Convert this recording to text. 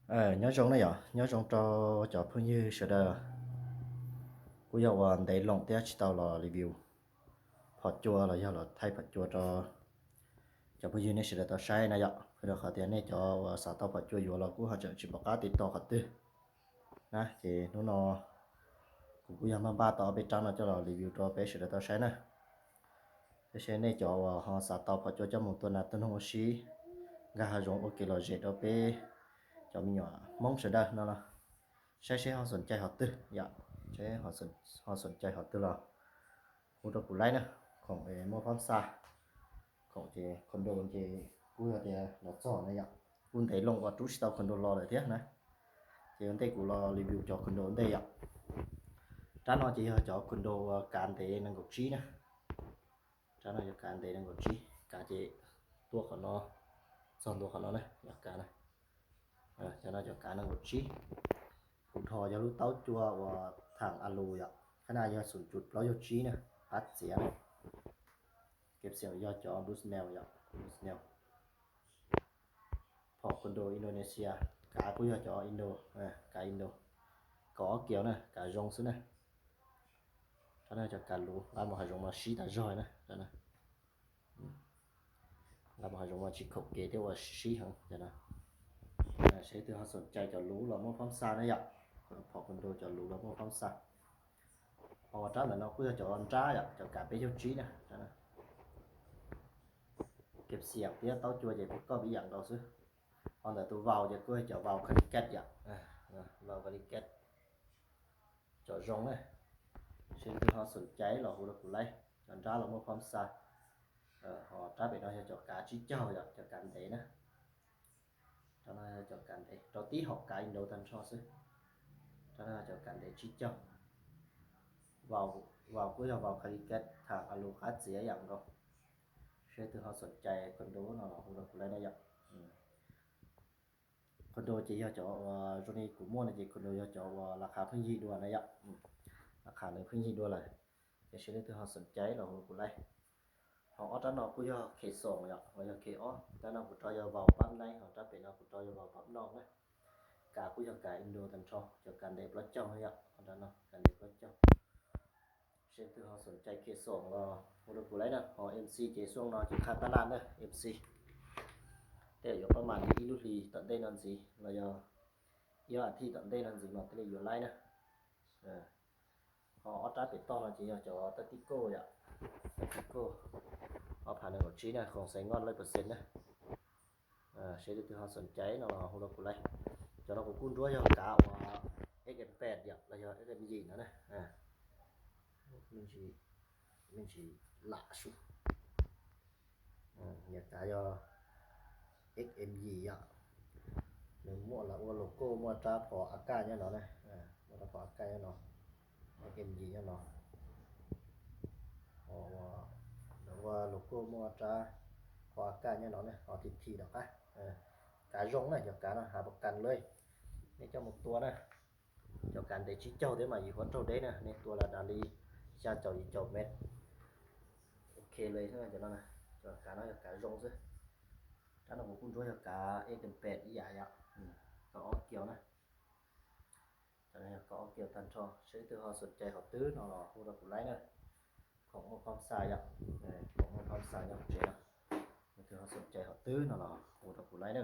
Nyob zoo na yom, nyob zoo rau cov phooj ywg sawv daws. Kuj yog ua ntev loo thiab tsis tau los review phom cua los yog los thaij phom cua rau cov phooj ywg nej sawv daws tau saib na yom. Rau qhov tias nej cov uas xav tau phom cua yuav los kuj ho tseem tsis pom qab tiv toj qhov twg na, ces hnub no kuv kuj yog npaj npaj tau ob peb rab no coj los review rau peb sawv daws tau saib na. Tab sis nej cov uas ho xav tau phom cua coj mus tua nas tua noog ua si, nkag hav zoov ua kev lom zem rau peb cov me nyuam Hmoob sawv daws no los saib seb ho xoom cai hov twg yom, saib ho xoom cai hov twg los hu rau kuv laib na, khoom muaj phab xa, khoom ces condo ces kuj yog tias los txog na yom, kuj ntev loo uas rub tsis tau condo los lawm thiab na, ces ua ntej kuv los review cov condo ua ntej yom. Rab no ces yog cov condo uas kav ntev nees nkaum tsib na, rab no yog kav ntev nees nkaum tsib, kav ces tuaj qhov no txog ntua qhov no na, yog kav na. Cov no cov kav nees nkaum tsib. Kuv dhos yog lub taub cua uas thaam a lus yom, qhab na yog xoom cuv plaub caug tsib na, qab txiav na. Kev xiam yog cov Bushnell yom, Bushnell. Phom condo Indonesia, kav kuj yog cov Indo, kav Indo. Kaum ob kiaus na, kav zoo xwb na. Rab no cov kav luv, nqa mus hav zoov mas sib tas zog na. Nqa mus hav zoov mas tsis khoom kev thiab ua sib heev. Seb leej twg ho xoom cai cov luv los muaj phab xa na yom, phom condo cov luv los muaj phab xa. Ho rab ntawm no kuj yog cov nrab yom, cov kav peb caug tsib na. Kev xiam thiab taub cua ces kuj koj ib yam nkaus xwb. Ho ntawm tus vaus ces kuj yog cov vaus Calicut yom, vaus Calicut. Cov zoo na, seb leej twg ho xoom cai los hu rau kuv laib. Cov nrab los muaj phab xa. Ho rab pem no yog cov kav tsib caug yom, cov kav ntev na. Rau no yog cov kav ntev, rau tib hom kav Indo tag nrho xwb. Rau no yog cov kav ntev tsib caug. Vaus kuj yog vaus Calicut, thaam a lus qab txiav yam nkaus. Seb leej twg ho xoom cai condo no los hu rau kuv laib na yom. Condo ces yog cov uas zoo li kuv muaj no ces condo yog cov uas las qha pheej yig dua na yom. Las qha nws pheej yig dua lawm, ces seb leej twg ho xoom cai los hu rau kuv laib. Ho ob rab no kuj yog khe xoom yom, los yog khe ob. Rab no kuv rau yog vaus pab laib, ho rab pem no kuv rau yog vaus pab noj na. Kav kuj yog kav Indo tag nrho, cov kav ntev plaub caug yom, ob rab no kav ntev plaub caug. Seb leej twg ho xoom cai khe xoom los hu rau kuv laib na. Ho MC ces xuaj no ces qha tab laj na MC. Tej yuav pab mas li ib lub hlis tom ntej no ntxiv los yog ib ob as thiv tom ntej no ntxiv mas thiaj li yuav laib na. Ho ob rab pem toj no ces yog cov Tactical yom, Tactical ob phav nees nkaum tsib na, khoom xaiv noj lej percent na. Seb leej twg ho xoom cai no los hu rau kuv laib. Cov no kuv kuj nruab yog kav uas X M pem yom, los yog X M yim no na. Me ntsis lam su. Yog kav yog X M yim yom. Nws muaj lawv ua logo muaj rab phom A K nyob no na, muaj rab phom A K nyob no, X M yim nyob no. Lawv ua logo muaj rab phom A K nyob no na, ho thim thim tom qab. Kav zoo na, cov kav no hav pas kas lawm, nej coj mus tua na. Cov kav ntev tsib caug thiab mas yim huab raug deb na, nej tua los dav li xya caum yim caum mev. Ok li cov no, cov kav no yog kav zoo xwb. Rab no kuv kuj nruab yog kav X M pem ib yam yom, kav ob kiaus na. Cov no yog kav ob kiaus tag nrho, seb leej twg ho xoom cai hom twg no los hu rau kuv laib na. Khoom muaj phab xa yom, khoom muaj phab xa nyob hauv tsev no. Leej twg ho xoom cai hom twg no los hu rau kuv laib na.